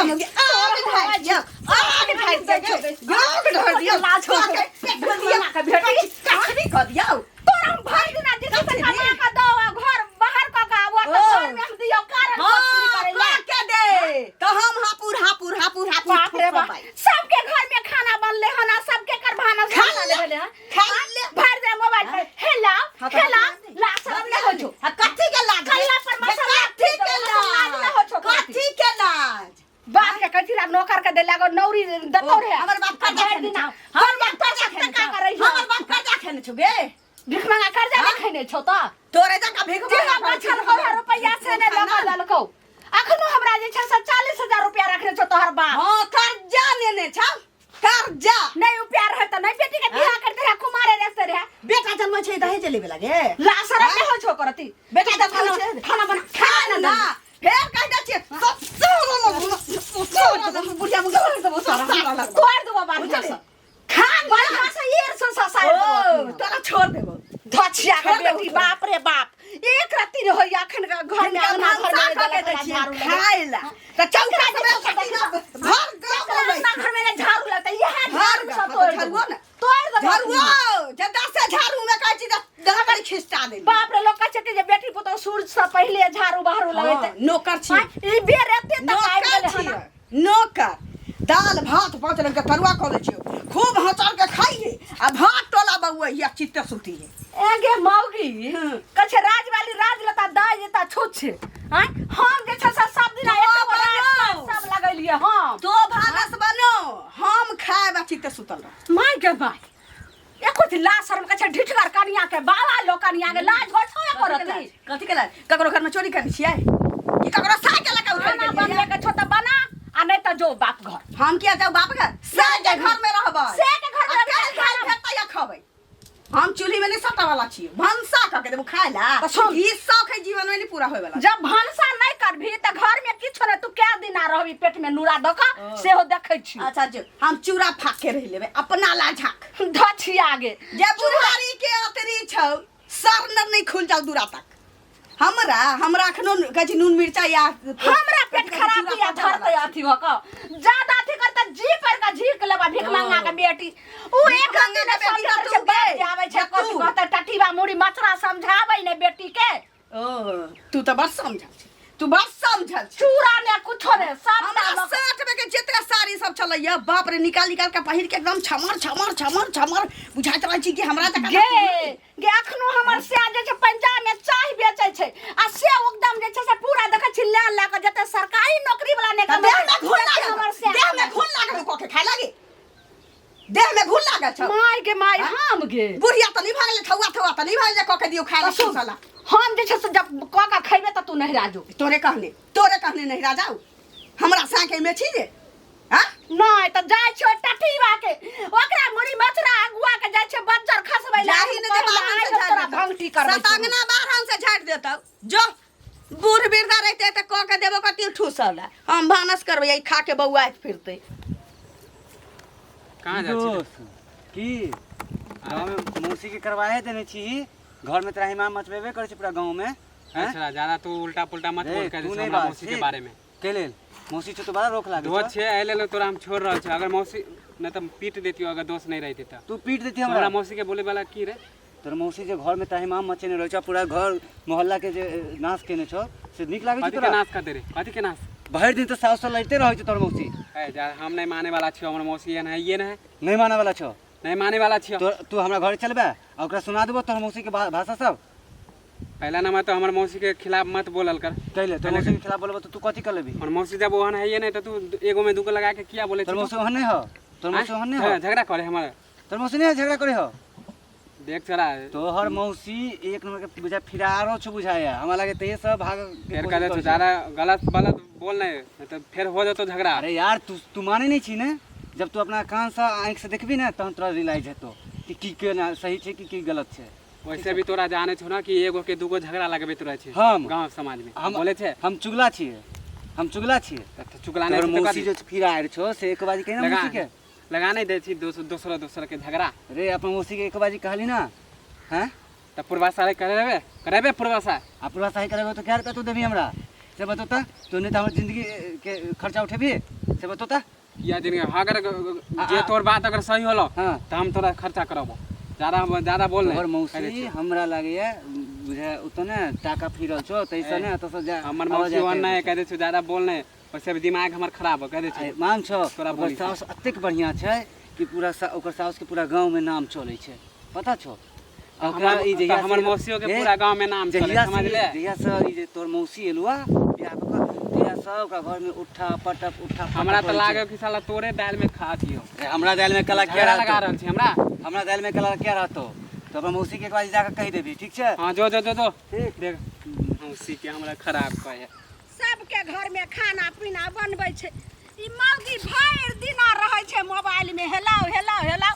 बुढ़िया मौगी आग ढार दियो, आग ढार दियो, आग ढार दियो। लाज हो के पेट दियो, भेटी कचरी कऽ दियो। तोरा हम भरि दिना जे छै से कमा कऽ दौ आ घर बाहर कऽ कऽ आबऽ तऽ ओ। घर मे हम दियौ कारण हाँ, कचरी करै लए। कऽ के दे तऽ हम हापुर हापुर हापुर हापुर बाप रे बाप, ठोकबै। सबके घर में खाना बनले हन आ सबके कर भानस खा खाना ले, भेले हन। खा ले। भरि दे मोबाइल पर हेलो हाँ, तऽ हेलो बतिया दे। ला शरम नहि होइ छौ। आ कथी के लाज? कल्ला पर मसाला कथी के लाज लाज? नहि होइ छौ। कथी के लाज? बाप के कथी ला नौकर के दे लागो नौरी दतौ रे। हमर बाप कर्जा भरि खेने दिना छौ। हमर बाप कर्जा खेने का छौ। करै छौ? हमर बाप कर्जा खेने छौ गे। भीख मंगा कर्जा हाँ? नहि खेने छौ तऽ तोरे जकाँ भीख जेना मंगा बचल हो रुपैआ से ने लगा देलकौ। अखनो हमरा जे छै से 40,000 रुपया रखने छौ तोहर बाप। हाँ, कर्जा लेने छौ, कर्जा। नहीं रुपया रहे तऽ नहीं बेटी के बियाह करते रहे, कुमारे रहते रहे। बेटा जन्म छै दहेज लेबे लागे। ला शरम नहीं होइ छौ करती। बेटा जन्म छै खाना बना, खाना ना फेर कह दै छियै ससुर बुढ़िया मुँह ससुर तोड़ देबो बाढ़िया से। खान बढ़िया से एर से ससार देबो। तोरा छोड़ देबो। धछिया के छोड़ देबो बेटी तोरा। बाप रे बाप, एक रत्ती नहीं होइया अखन के घर में हिनका अंगना घर भनसा में कऽ के दै देलक छियै झाड़ू लगे। खाय ला तऽ चौका सब भर गाँव एकरा अंगना घर में झाड़ू लगतै, इएह भर झाड़ू गाँव, सब हाँ, तोड़ तऽ देबो। झाड़ुओ ने। तोड़ देबो। झाड़ुओ जे दसे झाड़ू में कहै छी तऽ दहबड़ी खिसटा देली। बाप रे, लोग कहै छै कि जे बेटी पुतोह सूरज से पहिले झाड़ू बहारू लगेतै। हाँ, नौकर छी। आँय, ई बेर एते तक आबि नौकर गेलै हन। छियै, नौकर। दाल भात पाँच रंग के तरुआ कऽ दै छियौ, खूब हँचर के खाइए आ भात टोला बउआ या चित्ते सुतिए। ए गे मौगी, कहै छै राजवाली राजलता दाइ जेता छुच्छ। आँय, हम जे छै से सब दिना तो एते गो राज बनाउ। पाट सब लगेलियै हम। तो भानस बनो, हम खायब आ चित्ते सुतल रहब। माय गे माय, एको दिन लाज शरम कहै छै ढिठगर कनिया के, बाबा लोग कनिया के लाज होइ छौ एको कथी के रत्ती? लाज? कथी के लाज? ककरो घर में चोरी करै छियै कि ककरो साइकिल लऽ के उठै खाना बनबै के छौ तऽ बना आ नहि तऽ जो बाप घर। हम किया जाऊ बाप घर? से के घर में रहबै। से के घर में आ रहबै। काल्हि खाइ भेटतै या खबै। हम चूल्ही में नहीं सटा वाला छियै, भनसा कऽ के देबो खाय ला। तऽ सुन। ई शौक है जीवन में नहीं पूरा होय वाला। जब भनसा नहीं करबही तऽ घर में किछो नहीं, तू कै दिन आ रहबी पेट में नूरा दऽ कऽ सेहो देखै छी। अच्छा जो हम चूड़ा फाक के रहि लेबै अपना ला झाक। धछिया गे। जे बुढ़ारी के अतरी छौ सर नर नहीं खुल जाओ दूरा तक। हमरा हमरा अखनो कहै छी नून मिर्चा या हमरा पेट खराब या धरते अथी भऽ कऽ ज्यादा अथी करते जी पर का झीक लेबा भीख मंगा के बेटी। उ भीख एक मंगा दिन के बेटी समझै तऽ छै तू बाप गे, जे आबै छै तऽ कथी तू। कहतै टटीबा मुड़ी मचरा समझाबै ने बेटी के। ओ तू तऽ बड़ समझल छी, तू बड़ समझल छी। चूड़ा ने कुछो ने सब हमरा साठ में के जते साड़ी सब चलैया बाप रे, निकाल निकाल के पहिर के एकदम छमर छमर छमर छमर बुझाइत रहै छी कि हमरा जकाँ गे गे अखनो हमर से जे छै पंजाब में चाय बेचै छै आ से एकदम जे छै से पूरा देखै छी ले ले के जते सरकारी नौकरी वाला ने तऽ देह में घुन लागल, हमर से देह में घुन लागल कऽ के खाय लागी, देह में घुन लागल छौ। माय गे माय, हाँ? हम गे बुढ़िया तऽ नहीं भागल, ठौआ ठौआ तऽ नहीं भागल कऽ के दियौ खाय तऽ ला सुन, साला। हम जे छै से जब कऽ के खैबे तऽ तू नहिरा जो। तोरे कहने, तोरे कहने नहिरा जाऊ, हमरा साके में छी जे। हाँ? नहीं तऽ जाइ छियै ओहि टटीबा के, ओकरा मुड़ी मचरा अगुआ के जाइ छियै बज्जर खसबै लए। जाही ने दे, बाहर से आइ झाड़ि तोरा देतौ। भंगठी करबै छियौ। सतांगना बाहर से झाड़ि देतौ। जो बूढ़ वृद्धा रहते तऽ कऽ के देबो कति ठूसल। हम भानस करबै, ई खा के बौआइत फिरतै। कहाँ जाइ छी? दोस्त की गाँव में मौसी के करवाए देने छी, घर में तोरा हिमाम मचबेबे करै छै पूरा गाँव में। हैं? अच्छा ज्यादा तू उल्टा पुल्टा मत रे, बोल के तू हमरा नहीं बाज, मौसी के ठीक? बारे में। के लेल मौसी छौ तो बड़ा रोक लागे दोस्त छौ। छे एहि लेल तोरा हम छोड़ रहल छी, अगर मौसी नहीं तऽ पीट देतियो अगर दोस्त नहीं रहती तऽ। तू पीट देती हमरा हमरा? मौसी के बोले वाला की रे? तोर मौसी जे घर में ताहिमाम मचेने रहै छौ, पूरा घर मोहल्ला के जे नाश केने छौ से नीक लागै छौ कथी के तोरा? नाश कर दे रे, कथी के नाश? भरि दिन तऽ साउस से लड़िते रहै छौ तोर मौसी। ए जा, हम नहीं माने वाला छियो, हमर मौसी एहन है ये नहीं। नहीं माने वाला छौ? नहीं माने वाला छियो। तू हमरा घरे चलबे आ ओकरा सुना देबो तोहर मौसी के भाषा सब? पहला नंबर तो हमर मौसी के खिलाफ मत बोलल कर। कैले तोहर मौसी के खिलाफ बोलबो तो तू कथी कर लेबी? हमर मौसी जब ओहन है ये नहीं तो तू एगो में दूगो लगा के किया बोले? तोहर मौसी ओहन नहीं हो, तोहर मौसी ओहन नहीं हो। झगड़ा करे हमर। तोहर मौसी नहीं झगड़ा करे हो? देख चला तोहर मौसी एक नंबर के बुझा फिरारो छो बुझाया, हमरा लागे ते सब भाग के फेर कोशिश कहले करै तो छौ। ज्यादा गलत बलत बोल नहीं, नहीं तो फिर हो जतो झगड़ा। अरे यार तू माने नहीं छी ने, जब तू अपना कान से आँख से देखबी ने तहन तोरा रियलाइज हेतो कि की केना सही छै कि की गलत छै। वैसे भी तोरा जाने छौ ना कि एगो के दूगो झगड़ा लगबैत रहै छै हम? गांव समाज में। हम बोले छै? हम चुगला छियै, हम चुगला छियै। तऽ चुगला नहि तोहर छै तऽ मौसी कथी? जे फिरार छौ से एक बाजी कही ना लगा मौसी के। लगा नहीं दै छी दोसरो दोसर के झगड़ा। रे अपन मौसी के एक बाजी कहली ना, हैं? तऽ पूर्वा सारे करेबे, करेबे पूर्वा सारे। आ पूर्वा सारे करेबे तऽ कै रुपया तू देबही हमरा? से बतो तऽ तू नहि तऽ हमर जिंदगी के खर्चा उठेबही से बतो तऽ किया दिन अगर जे तोर बात अगर सही होलो हाँ। तऽ हम तोरा खर्चा करबो ज्यादा ज्यादा बोल तोहर नहीं मौसी हमरा लागैया बुझाय ओतऽ ने टाका फिरल छौ ताहिसँ ने एतऽसँ जा हमर आवाज मौसी ओहन जाइत नहीं कह दै छौ ज्यादा बोल नहीं वैसे भी दिमाग हमर खराब हो कह दै छौ आइ मान छौ तोरा ओकर बोली साउस एतेक बढ़िआँ छै कि पूरा ओकर साउसके पूरा गाँवमे नाम चलै छै पता छौ आ ओकरा हमर ई जहिया तऽ हमर से- मौसियो के हे, पूरा गाँव में नाम चले जहिया समझ से ले जहिया से ई जे तोर मौसी एलुआ बियाह कऽ कऽ तहिया से ओकरा घरमे उठा पटक उठा पटक हमरा तऽ होइ छै। लागे कि साला तोरे दालि में खा दियो रे, हमरा दालि में कला किया झगड़ा लगा रहतो रहल छी हमरा हमरा दालि में कला किया रहतो तो अपना मौसी के एक बार जाके कहि देबही ठीक छै हाँ जो जो जो जो ठीक देख मौसी के हमरा खराब कहे सबके घर में खाना पीना बनबै छै ई मौगी भरि दिना रहै छै मोबाइल में हेलाउ हेलाउ हेलाउ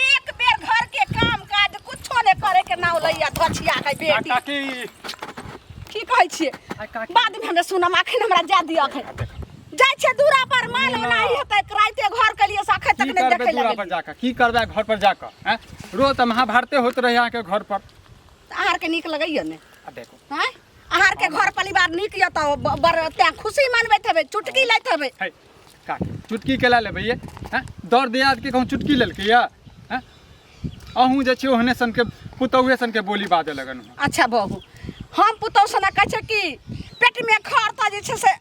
एक बेर घर के काम काज कुछो नहि करे के नाम लैया धछिया के बेटी काकी की कहै छियै बाद में हमरा सुनम अखन हमरा जा दिअ अखन जाइ छियै दूरा पर माल ओनाही हेतै राइते घर के लिए से अखन तक की नहि करबै देखै दूरा लए पर जाकऽ की करबै घर पर जाकऽ हैं रोज तऽ महाभारते होइत रहै अहाँके घर पर अहाँ आरके नीक लगैया ने आ देखो आँय अहाँ आरके घर परिवार नीक यऽ तऽ बड़ तेँ खुशी मनबैत हेबै चुटकी लैत हेबै है काकी चुटकी केला लेबै ये हैं दर दियाद के कहूँ चुटकी लेलकै ये हैं अहूँ जे छै ओहने सनके पुतहुए सनके बोली बाजऽ लगन हँ अच्छा बहू हम पुतहु सना कहै छै कि पेटमे खर तऽ जे छै से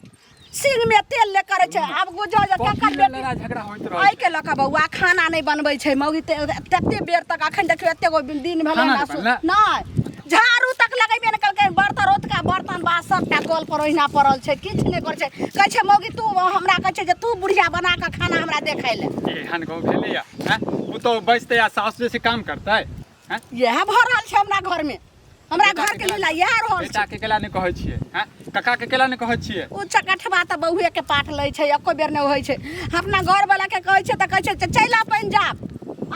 सिंहमे तेल ले करै छै आब गुजर जे कथी केकर लेल बेटी लड़ाइ झगड़ा होइत रहै एहिके लऽ कऽ बौआ खाना नहि बनबै छै मौगी तते बेर तक अखन देखियौ एते गो दिन भेलै खाना हमरा नहि बनलै? नहि झाड़ू तक लगेबे नहि केलकै बर्तन रतुका बर्तन बात सबटा कल पर ओहिना पड़ल छै किछु नहि करै छै कहै छै मौगी तू हमरा कहै छै जे तू बुढ़िया बना कऽ खाना हमरा देखै लए एहन गाँव भेलैया हैं पुतहु बैसतै आ सासु जे छै काम करतै हैं इएह भऽ रहल छै हमरा घरमे हमरा बेटा घर के केला- लीला इएह रहल छै बेटा के केला नहि कहै छियै हैं काका के केला नहि कहै छियै ओ चकठबा तऽ बहुए के पाठ लै छै एको बेर नहि होइ छै अपना घरवला के कहै छै तऽ कहै छै चलि आ पंजाब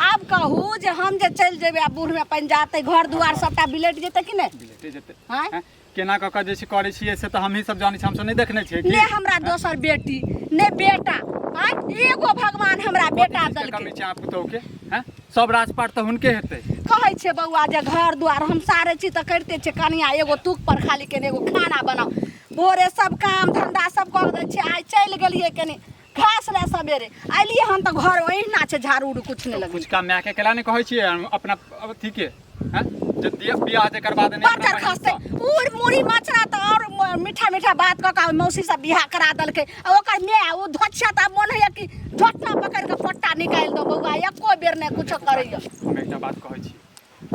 आब कहू जे हम जे चलि जेबै आ बूढ़मे पंजाब तऽ घर दुआर सबटा बिलटि जेतै कि नहि बिलटे जेतै आँय? हैं? केना कऽ कऽ जे छै करै छियै से तऽ हमही सब जानै छियै हमसब नहि देखने छियै की ने हमरा दोसर बेटी ने बेटा आँय? एगो भगवान हमरा बेटा कथी चीजके देलकै कमी छै अहाँ पुतोहु के हैं सब राजपाट तऽ हुनके हेतै कहै छियै बौआ जे घर दुआर हम सारे छी तऽ करिते छियै कनिया एगो तुक पर खाली केने एगो खाना बनाउ भोरे सब काम धंधा सब कऽ दै छियै आइ चलि गेलियै कनि घास लए सवेरे अयलियै हन तऽ घर ओहिना छै झाड़ू उड़ू किछु नहि लगै कुछ काम माय के केला नहि कहै छियै हम अपना अथी के हैं जे बियाह जे करबा देने अपना बर्जर बहिन खसतै सँ। उड़ मुड़ी मचरा तऽ आओर मीठा मीठा बात कऽ कऽ मौसी सब बियाह करा देलकै आ ओकर माय ओ धोछिया तऽ आब मोन होइए कि झोटना पकड़ि कऽ पट्टा निकालि दो बौआ एको बेर नहि कुछो करैए हम एकटा बात कहै छी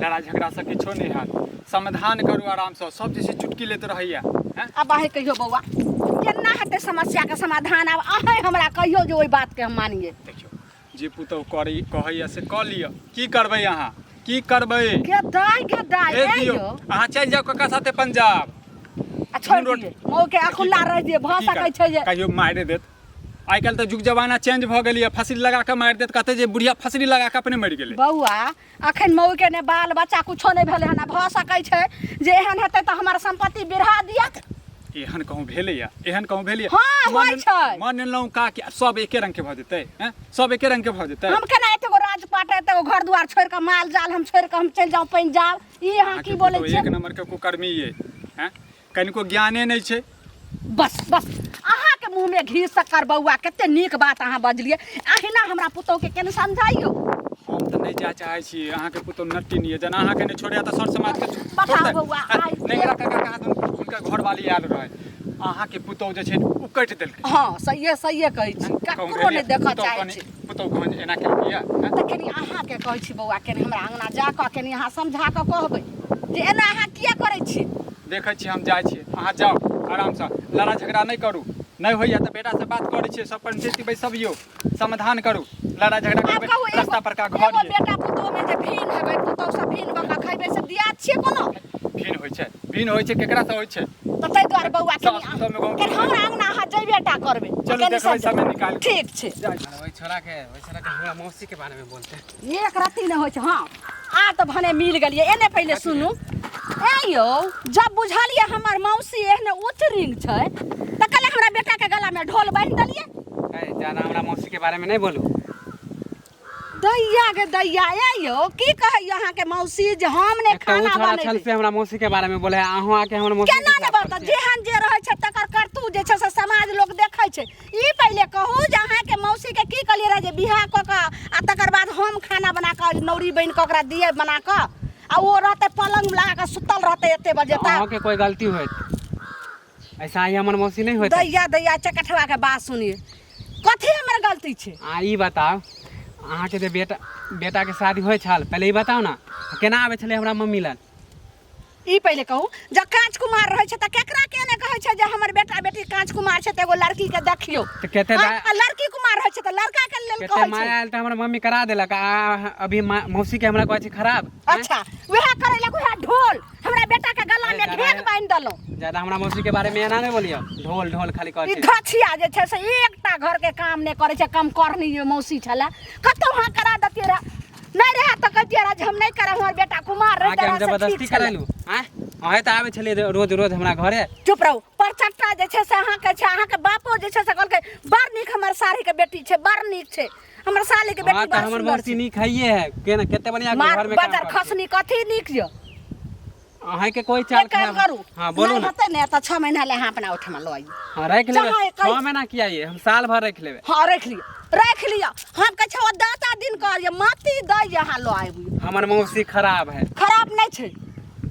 लड़ाइ झगड़ासँ किछो नहि हैत समाधान करू आरामसँ सब जे छै चुटकी लैत रहैया हैं आब अहीं कहियौ बौआ केना हेतै समस्याके समाधान आब अहीं हमरा कहियौ जे ओहि बातके हम मानियै देखियौ जे पुतहु करै कहैया से कऽ लिअ की करबै अहाँ की करबै गे दाइ गे दाइ भेज ए दियौ यौ अहाँ चलि जाउ कका साथे पंजाब आ छोड़ि रोटी- दियै मौके अखुल्ला रहि दियै भऽ की सकै करबै? छै जे कहियो मारि देत आइ काल्हि तऽ जुग जमाना चेंज भऽ गेलैए फसरी लगा कऽ मारि देत कहतै जे बुढ़िया फसरी लगा कऽ अपने मरि गेलै बौआ अखन मौके ने बाल बच्चा कुछो नहि भेलै हन आ भऽ सकै छै जे एहन हेतै तऽ हमर सम्पत्ति बिरहा दिअ एहन कहूँ भेलैया एहन कहूँ भेलैया हाँ, होइ छै। मान लेलहुँ का कि सब एके रंग के भऽ जेतै हैं सब एके रंग के भऽ जेतै हम केना एते गो राजपाट एते गो घर दुआर छोड़ि कऽ माल जाल हम छोड़ि कऽ हम चलि जाउ पंजाब ई अहाँ अहाँके की बोलै पुतोहु छियै एक नंबर के कुकर्मी ये हैं कनिको ज्ञाने नहि छै बस बस अहाँके मुँहमे घी शक्कर बौआ कते नीक बात अहाँ बजलियै अहिना हमरा पुतोहके केना समझाइयो हम तऽ नहि जाय चाहै छी अहाँके पुतोहु नट्टी नहि जेना अहाँके नहि छोड़ैया तऽ सर समाजके बताउ छोड़तै। बौआ, आइ नहि एकरा काका कहाँ दुन हुनकर घरवाली आयल रहै अहाँके पुतोहु जे छै ओ कटि देलकै हँ सहिए सहिए कहै छी कहूँ ककरो भेलियै, नहि देखऽ पुतोहु चाहै कनि छी पुतोहु कहन जे एना केलकै यऽ हैं? तऽ कनि अहाँके कहै छी बौआ कनि हमरा अङ्गना जा कऽ कनि अहाँ समझा कऽ कहबै जे एना अहाँ किया करै छी देखै छी हम जाइ छी अहाँ जाउ आरामसँ लड़ाइ झगड़ा नहि करू नहि होइए तऽ बेटासँ बात करै छियै सब पंचायती बैसबियौ समाधान करू लड़ाइ झगड़ा आब करबै कहू एगो रास्ता पर का घर एगो ये बेटा पुतोह में जे भीन हेबै पुतोह से भीन भऽ कऽ खैबै से दियाद छियै कोनो भिन्न होइ छै भिन्न होइ छै केकरासँ होइ छै तऽ ताहि दुआरे बौआ कनि सास पुतोहमे गाँव कनि हमरा अङ्गना अहाँ जयबे टा करबै चलू कनि देखबै समझ- समय निकालि कऽ। ठीक छै जाइ छी। ओहि छोड़ा के ओहि छोड़ा के हमरा मौसी के बारे में बोलते एक रत्ती नहि होइ छै हँ आब तऽ भने मिल गेलियै एने पहिले सुनू ए यौ जब बुझलियै हमर मौसी एहने उच्च रिंग छै तऽ कहले हमरा बेटाके गलामे ढोल बान्हि देलियै ए ज्यादा हमरा मौसी के बारे में नहीं बोलू दैया के दैया, ए यौ की कहैया अहाँके मौसी जे हम ने एक तऽ ओ खाना छोड़ा छल बनेबै। से हमरा मौसी के बारे में बोले है, अहूँ आके हमर मौसी के केना ने खिलाफ बतौ, करै छियै। जेहन जे रहै छै तकर करतूत जे छै से समाज लोक देखै छै। ई पहिले कहू जे अहाँके मौसी के की कहलियै रहै जे बियाह कऽ कऽ आ तकर बाद हम खाना बना कऽ नौरी बनि कऽ ओकरा दियै बना कऽ, आ ओ रहतै पलङ्ग लगा कऽ सुतल रहतै एते बजे तक। अहाँके कोइ गलती होयत, ऐसा ही हमर मौसी नहीं होयत। दैया दैया चकठवा के बात सुनिए, कथी हमर गलती छै? आ ई बताउ, अहाँके जे बेटा बेटाके शादी होइ छल, पहिले ई बताउ ने केना आबै छलै हमरा मम्मी लग? ई पहिले कहू, जब काँच कुमार रहै छै तऽ केकरा के ने कहै छै जे हमर बेटा बेटी काँच कुमार छै तऽ एगो लड़की के देखियौ? तऽ कते आ लड़की कुमार रहै छै तऽ लड़का के लेल कते कहै छै। माया आयल तऽ हमर मम्मी करा देलक, आ अभी मौसी के हमरा कहै छै खराब। आँय? अच्छा, वएह करै लए वएह ढोल हमरा बेटा के गला में ए, दादा, ढेक बान्हि देलहुँ। ज्यादा हमरा मौसी के बारे में एना नहि बोलियौ, ढोल ढोल खाली कहै ई छै। धछिया जे छै से एकटा घर के काम नहि करै छै, कम करनी जे मौसी छलै, कतौ अहाँ करा देतियै रहए, नहि रहए तऽ कहितियै रहए जे हम नहि करब, हमर बेटा कुमार अहाँके रहितै हम रहए से जबरदस्ती ठीक छलै। करेलहुँ? आँय, अहेँ तऽ आबै छलियै रोज रोज हमरा घरे। चुप रहू। परचट्टा जे छै से अहाँके छै, अहाँके बापो जे छै से कहलकै बड़ नीक हमर साढ़ीके बेटी छै, बड़ नीक छै हमर साली के बेटी, हाँ तऽ बड़ हमर सुन्दर मौसी छै। नीक हइए है, केना कते बढ़िया मार घर में काम बजर करै छै। खसनी कथी नीक यऽ? अहाँके कोई चाल एक काम खराब करू, हाँ बोलू नहि ने। हेतै ने तऽ 6 महीना ले अहाँ अपना ओहिठमा लऽ आइयौ। हाँ राखि लेबै। जहाँ एक- 6 महीना किया ये, हम साल भर राखि लेबै। हाँ राखि लिअ, राखि लिअ, हम कहै छियै दाता दिन कहलियै माटी दै जे अहाँ लऽ आबू। हमर मौसी खराब है। खराब नहि छै,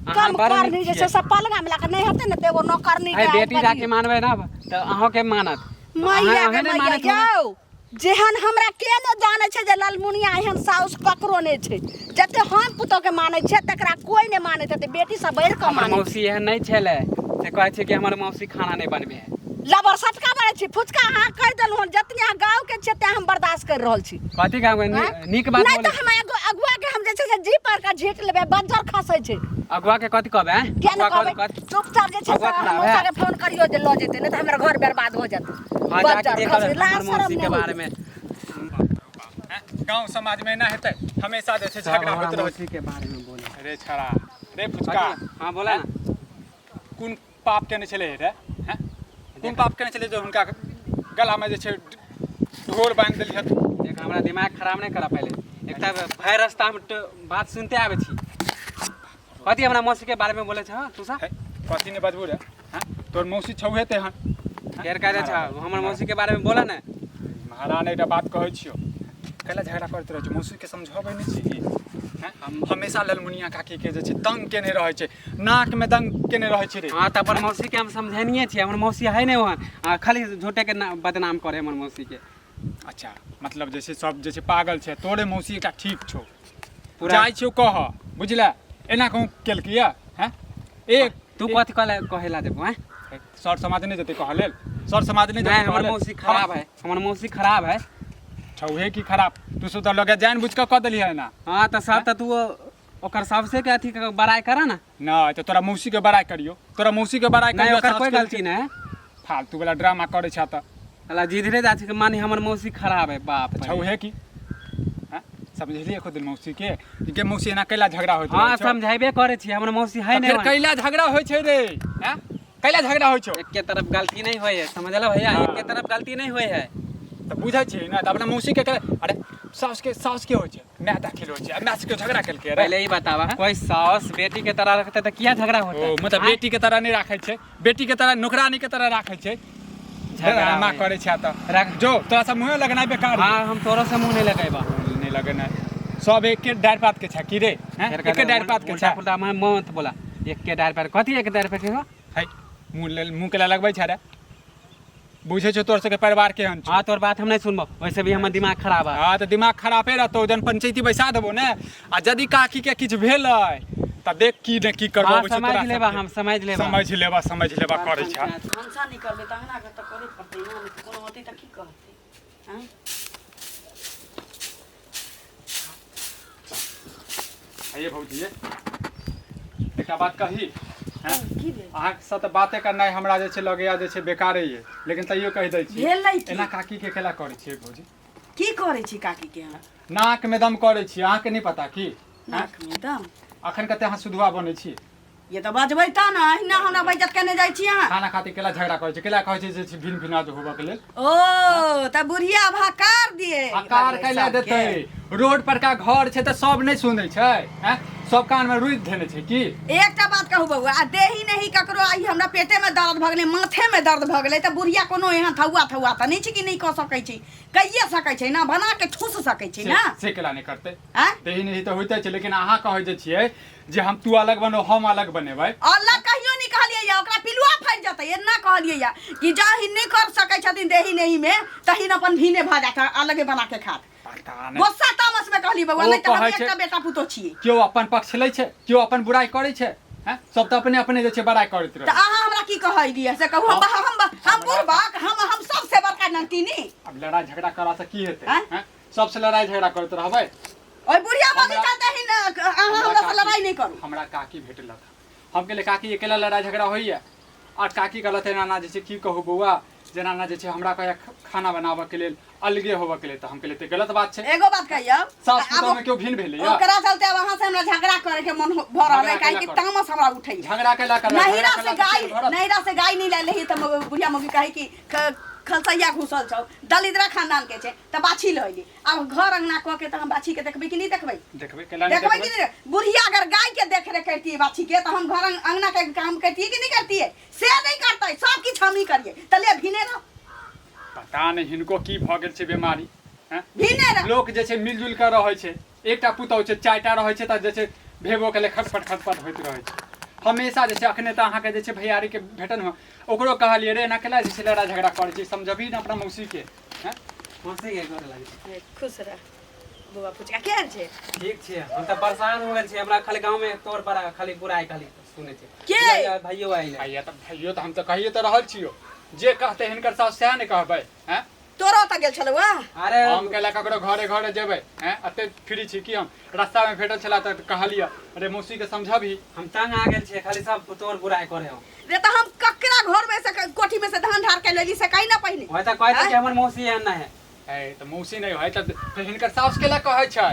अहाँ कम बड़ नीक करनी जे छियै। छै से पलंगा मिला कऽ नहि हेतै ने तऽ एगो नौकरनी अरे के बेटी आनि कऽ जाके दियौ। मानबै ना तऽ अहाँके मानत। मैया अहाँ के नहि मैया मानैत होबै। यौ, जेहन हमरा के ने जानै छै जे ललमुनिया एहन साउस ककरो नहि छै, जते हम पुतोहके मानै छियै तकरा कोइ नहि मानैत हेतै, बेटी सब बढ़ि कऽ हमर मानै छै। मौसी एहन नहि छलै से कहै छै कि हमर मौसी खाना नहि बनबै है। लबर सटका बनै छी, फुचका अहाँ कहि देलहुँ हन, जतने अहाँ गाँवके छियै तेँ हम बर्दाश्त करि रहल छी। कथी गाँव के? आँय? नीक बात नहि बोलै तऽ हम अगुआ के हम जे छै से जी पर के झीट लेबै, बज्जर खसै छै। अगुआ के कथी कहबै? आँय? किया नहि अगुआ कहबै? कथी? चुपचाप जे छै से अगुआ खराब मौसा है। के फोन करियौ जे लऽ जेतै, नहि तऽ हमर घर बर्बाद हो जेतै। हाँ, जाके बज्जर देखब खसै, लाज हमर शरम मौसी नहि के होइ बारे में। गाँव समाज में एना हेतै, हमेशा जे छै सब झगड़ा हमरा होइत रहै छै। मौसी के बारे में बोले। रे छड़ा रे फुचका। कथी? हाँ बोला ना। कोन पाप केने छलै रे? हैं, कोन पाप केने छलै जे हुनका गलामे जे छै ढोर बान्हि देलियै? देख, हमरा दिमाग खराब नहि करऽ। पहिले एकटा भरि रास्ता हम बात सुनते आबै छी, कथी हमरा मौसी के बारे में बोले छ तू सब? है, कथी नहि बजबू रे? हैं, तोर मौसी छौहे तेहन। फेर कह दे छ हमर मौसी के बारे में बोला ने। महारानी, एकटा बात कहै छियौ, कैला झगड़ा करैत रहै छै? मौसीके समझबै नहि छी की? हैं? हमेशा ललमुनिया काकीके जे छै तंग केने रहै छै, नाकमे दंग केने रहै छै रे। हाँ तऽ अपन मौसी के हम समझेनिए छियै, हमर मौसी है नहि ओहन, आ खाली झूठे के बदनाम करे हमर मौसी के। अच्छा, मतलब जे छै सब जे छै पागल छै, तोरे मौसी एकटा ठीक छौ? पूरा जाइ छियौ कह, बुझले? एना कहूँ केलकै यऽ? हैं, एक तू कथी कहले कहेला देबो? हैं, सर समाज नहि जेतै कहऽ लेल, सर समाज नहि नहीं जेतै हमर कहऽ लेल। मौसी खराब है, हमर मौसी खराब है। छौहे की खराब? तू सब तऽ लगे जानि बुझि कऽ कऽ देलियै एना। हाँ तऽ सब तऽ तू ओकर सबसे के अथी के बड़ाई कर ना। नहि तऽ तोरा मौसीके बड़ाइ करियौ, तोरा मौसीके बड़ाइ नहीं करियौ। ओकर सासके कोई गलती नहीं है। फालतू वाला ड्रामा करै छ तऽ। अला जिधरे जा छै के मानी हमर मौसी खराब है, बाप रे। छौहे की? हैं, समझलियै एको दिन मौसी के के मौसी एना कैला झगड़ा होइत हाँ रहै छौ? समझेबे करे छी, हमर मौसी है तऽ नहीं फेर ओहन। कैला झगड़ा होइ छै रे? हैं, कैला झगड़ा होइ छौ? एक के तरफ गलती नहीं होय है, समझल भैया? हाँ। एक के तरफ गलती नहीं होय है। तऽ बुझै छियै ने तऽ अपना मौसी के अरे साउस के, साउस के होइ छै, माय दाखिल होइ छै, आ माय से झगड़ा केलकै रे? पहले ही बतावा, कोई सास बेटी के तरह रखते तो किया झगड़ा होता? ओ मतलब हाँ? बेटी के तरह नहि राखै छै, बेटी के तरह नौकरानी के तरह राखै छै। झगड़ा ड्रामा होय। करै छै तऽ रख। जो तोरा सब मुँहे लगनाइ बेकार। हाँ, हम तोरो से मुंह नहीं लगेबा। नहि लगेनाइ। सब एके डारि पात के छै की रे? हैं, फेर एके डारि पात के उल्टा छै। पुल्टा मैं मत बोला। एक के डार पर कथी, एक डार पर के हो? है, मुँह लेल मुँह के लगबै छै रे? बुझै छौ तोर सबके परिवार केहन छौ? हाँ, तोर बात हम नहीं सुनबो, वैसे भी हमर दिमाग खराब है। हाँ तऽ दिमाग खराबे रहतौ। जहन पंचायती बैसा देबो ने आ यदि काकी के किछु भेलै तऽ देख की ने की करबो। हाँ छै समझ तोरा लेबा, सबके। हम समझ लेबा। समझ लेबा, समझ लेबा करै छै। भनसा नहि करबै तऽ अंगना घर तऽ करे पड़तै ने, नहि तऽ कोनो होतै तऽ की कहतै? आँय? आइए भौजी, ये एकटा बात कही? हैं? की भेल? अहाँके साथ बाते करनाइ हमरा जे छै लगैया जे छै बेकारे ये, लेकिन तैयो कहि दै छी। भेलै की? एना काकी के केला करै छियै भौजी? की करै छी काकी के हम? नाक में दम करै छी, अहाँके नहि पता की? हैं? नाक में दम? अखन कते अहाँ सुधुआ बनै छी। ये तऽ बजबै तऽ ने, अहिना हमरा बेइज्जत केने जाइ छी अहाँ। खाना खातिर केला झगड़ा करै छै, केला कहै छै जे छै भिन भिना होबऽ के लेल। ओ तऽ बुढ़िया भकार दिए। हकार कैला देतै? रोड पर का घर छै तऽ सब नहि सुनै छै? हैं, सब कान में रुइध धेने छै की? एकटा बात कहू बौआ, आ देही नहीं ककरो आइ हमरा पेटे में दर्द भऽ गेलै, माथे में दर्द भऽ गेलै, तऽ बुढ़िया कोनो एहन थौआ थौआ तऽ नहि छै कि नहि कऽ सकै छै? कहिए सकै छै ने, बना के ठूस सकै छै ने। से केला नहि करतै? आँय? देही नहीं तऽ होइते छै, लेकिन अहाँ कहै जे छियै जे हम तू अलग बनो, हम अलग बनेबै। अलग कहियो नहि कहलियै या, ओकरा पिलुआ फड़ि जेतै एना कहलियै या कि जहिन नहि कर सकै छथिन देही नहीं में तहिन अपन भीने भऽ जात, अलगे बना के खात। पता नहि। गुस्सा तामस में कहली बौआ, ओ नहि तऽ हम कहै छै- एकटा बेटा पुतोह छियै। केओ अपन पक्ष लै छै, केओ अपन बुराइ करै छै? हैं, सब तऽ अपने अपने जे छै बड़ाइ करैत तऽ रहै। अहाँ हमरा की कहै दियै से कहू? हम हम हम बुढ़बक, हम सबसे बड़का ननतीनी। आब लड़ाइ झगड़ा करा से की हेतै? आँय? हैं, सबसे लड़ाइ झगड़ा करैत रहबै? ओहि बुढ़िया मौगी हमरा- चलते ही न अहाँ हमरा से लड़ाइ नहि करू। हमरा काकी भेटलक, हम कहलियै काकी अकेला लड़ाइ झगड़ा होइए? आओर काकी कहलथि एना एना जे छै, की कहू बौआ, जेना एना जे छै हमरा कहैया खाना बनाबऽके लेल अलगे होबऽके लेल, तऽ हम कहलियै तऽ गलत बात छै। एगो बात कहियौ, सास आब पुतोहमे केओ भिन्न भेलैया? ओकरा चलते आब अहाँ से हमरा झगड़ा करे के मन भऽ रहल है, झगड़ा काहे कि केला करू? तामस हमरा उठैया। झगड़ा केला करबै? नहिरा झगड़ा से केला तऽ गाय पेट भरत? नहिरा से गाय नहीं लाइले ही तऽ बुढ़िया मौगी कहे कि खलसैया घुसल छौ, दलिद्रा खानदान के छै, तऽ बाछी लऽ अयली। आब घर अंगना कऽ के तऽ हम बाछी के देखबै कि नहि देखबै? देखबै, केला नहि देखबै कि देखबै? नहि? बुढ़िया अगर गाय के देख रेख करतियै बाछी के, तऽ हम घर अंगना के काम करतियै कि नहि करतियै? से नहि करतै, सब किछु हमही करियै, तऽ ले भिने रह। पता नहि हिनको की भऽ गेल छै बेमारी, हैं? भिने रह। लोक जे छै मिलजुल कऽ रहै छै, एकटा पुतहु छै, चारिटा रहै छै तऽ जे छै भेबो के खटपट खटपट होइत रहै छै हमेशा। जे छै अखने तऽ अहाँके जे छै भैयारीके भेटल हँ, ओकरो कहलियै रे एना केला जे छै लड़ाइ झगड़ा करै छै, समझबही ने अपना मौसीके, हैं? मौसी के गोर लागै छै। खुश रह बौआ पुचका, केहन छै? ठीक छै, हम तऽ परेशान हो गेल छी। हमरा खाली गाँव में तोर पर खाली बुराइ खाली सुनै छै। के? भैयो आइल। भैया तऽ भैयो तऽ हम तऽ कहिए तऽ रहल छियौ, जे कहतै हिनकर सास सएह ने कहबै, हैं? तोरो ओतऽ गेल छलौ आ? अरे हम कैला ककरो घरे घरे जेबै, हैं? एते फ्री छी कि हम? रास्तामे भेटल छला तऽ कहलियै अरे मौसीके समझबही। हम तंग आ गेल छियै, खाली सब तोर बुराइ करे हो। रे तऽ हम ककरा घर में से कोठी में से धान ढार के लेली से कहीं ना पहिने। वही तऽ कहै छै कि हमर मौसी एहन नहि है। है तऽ मौसी नहि है तऽ फेर हिनकर साउस केला कहै छै,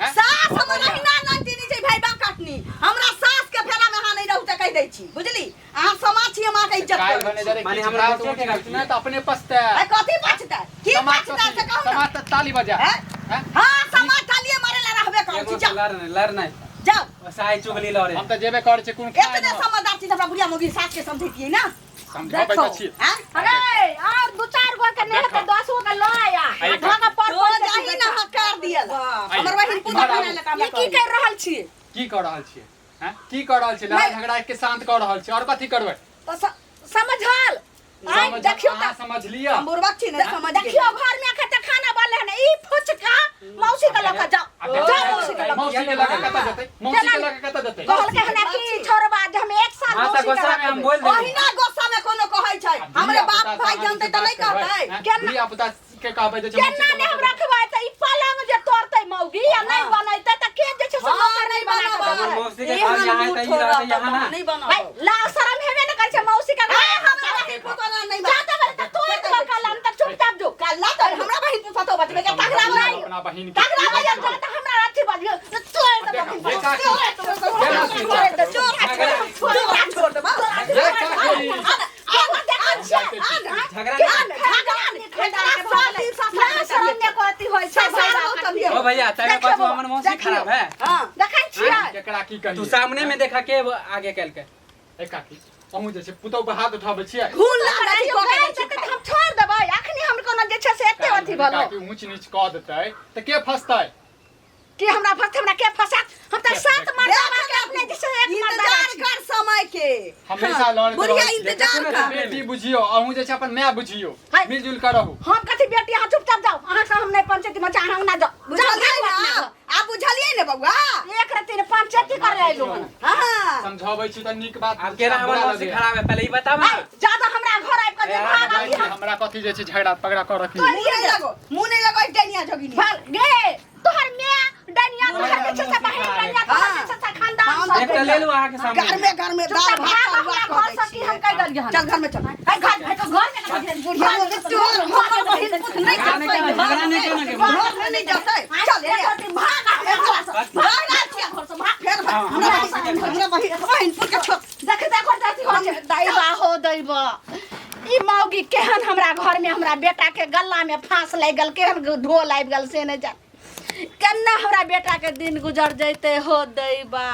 हैं? सास हमर अहिना ननतीनी छै भाई बा कटनी। हमरा सास के फेरा में अहाँ नहीं रहू तऽ कहि दै छी, बुझली? अहाँ समाज छी, हम अहाँके इज्जत काल्हि करै भने छी। जरे माने किछु हमरा हैत, मौसी के ऊँच नीच गलती ने है। तऽ अपने पछतै। अरे कथी पछतै? की समाज पछतै से कथी कहू ने? समाज तऽ ताली बजा, हैं? हैं? हाँ, समाज तालिए मारे ला रहबे करै छी। एगो जाओ लड़ नहीं, लड़ नहीं। जाओ। साई चुगली लड़े। हम तऽ जेबे करै छी कोन खाय एतने समझदार छी तऽ हमरा बुढ़िया मौगी सास के समझैतियै ना। समझबै तऽ छी। हैं? अरे और दू चार गो के नहीं देखो। तो 10 गो के ल आया आई आ ढंग पर तो पर जाही ना हकार दियल। हमर बहिन पूजा इम्हर आबू। बनाए लगा। ई की कर रहल छी? की कऽ रहल छियै, हैं? की कऽ रहल छियै? लड़ाइ झगड़ा के शांत कऽ रहल छियै, आओर कथी करबै? तऽ समझल आइ देखियौ अहाँ तऽ समझ लिअ। हम बुड़बक छी ने समझ देखियौ, घर में अखन तक खाना बनले हन, ई फुचका मौसी के लऽ के जाओ, आ देखियौ, जाओ मौसी के लऽ के। मौसी के लऽ के कतऽ जेतै? मौसी के लऽ के कतऽ जेतै? कहलकै हन कि छोड़बा जे हम एक साल हाँ, तऽ मौसी के गुस्सा में हम रखबै। बोल देबै। ओहिना गुस्सा में कोनो कहै छै, हमरे बाप भाई जानतै तऽ नहि कहतै? केना- धिया पुता के कहबै जे छै मौसी केना के नहि लऽ हम के रखबै तऽ ई पलंग जे तोड़तै मौगी आ नहि बनैतै तऽ के जे छै से हाँ, नौकर नहि नहि बना के बनाबै। देबै? हमर मौसी के एहन घर यहाँ है तऽ ई मूठ रहतै रहतै यहाँ ना। तऽ नहि भाई बनाबो। ला शरम हेबे ने करै छै मौसी के घर। ए, हमरा बहिन पुतोह नहि जा देबै तऽ तोड़ देबो कलम तऽ चुपचाप जो। कल्ला तऽ हमरा बहिन पुतोह बचबै के तगड़ा समझाउ बनाई। अपना बहिन के। तगड़ा जा बजा। तऽ हमरा अथी बजियो तोड़ देबो। ये काकी, छोड़ दे, ये काकी। शरम ने करती होइ छै भाई। ओ भैया, तैमे देखियौ कहू बौआ, हमर मौसी देखियौ। खराब है? हाँ। देखै छियै। केकरा की तू कहियै? सामने में देखा के आगे कल के। ए काकी, अहूँ जे छै पुतहु पर हाथ उठाबै छियै? खून लागै छै, कहियो कऽ के गैल दै छी। छै तऽ हम छोड़ देबै? अखनी हम कोनो जे छै से एते अथी भेलौ। काकी ऊँच नीच कऽ देतै तऽ के फसतै? कि हमरा फंस, हमरा के फंसात? हम तऽ सात मर्दाबा के अपने जे छै एक मर्दाबा इंतजार छी। कर समय के। हमेशा लड़ैत बुढ़िया रहै छियै। इंतजार कर। बेटी बुझियौ, अहूँ जे छै अपन माय बुझियौ, हाय। मिलजुल कऽ रहू। हम कथी बेटी? अहाँ चुपचाप जाउ, अहाँ से हम नहि पंचायती में, अहाँ ना जाउ, जाउ। बुझलियै भागू ने अपना घर। आब बुझलियै ने बौआ? एक रत्ती ने पंचायती करे अयलहुँ हन। हाँ। समझाबै छी तऽ नीक बात। आब केना हमर बुरा मौसी लगैया। खराब है, पहले ई बताब ना। ऐ, जादा हमरा घर आबि कऽ जे भाग जाइ अभी छी, हमरा कथी जे छै झगड़ा पगड़ा कऽ रखी। मुँह नहि लगो, मुँह नहि लगो डनिया जोगिनी। भाग गे, तोहर my डनिया, तोहर जे छै से बहिन डनिया, तोहर जे छै से खानदान हाँ, सब एक तऽ ले लू अहाँके सामने। घर में, घर में दाल चुपचाप भात भाग तरुआ हमरा कऽ घर दै से, की छियै। हम कहि देलियै हन? चल घर में चल। ऐ, घर घर घर में कथी? बुढ़िया तोहर हमर बहिन पुत नहि झगड़ा नहि करना, झगड़ा नहि करना के। घर में नहि जतै। चल एक ए रत्ती भाग हमरा घर से। भाग, भाग, घर से भाग। फेर हमरा हमरा बहिन पुर के छोड़। देख देखो चाची हो छै दैबा हो दैबा ई मौगी केहन हमरा घर में हमरा बेटा के गला में फांस लागि गेल, केहन ढोल आबि गेल से नहि जान केना हमरा बेटा के दिन गुजर जैते हो दैबा।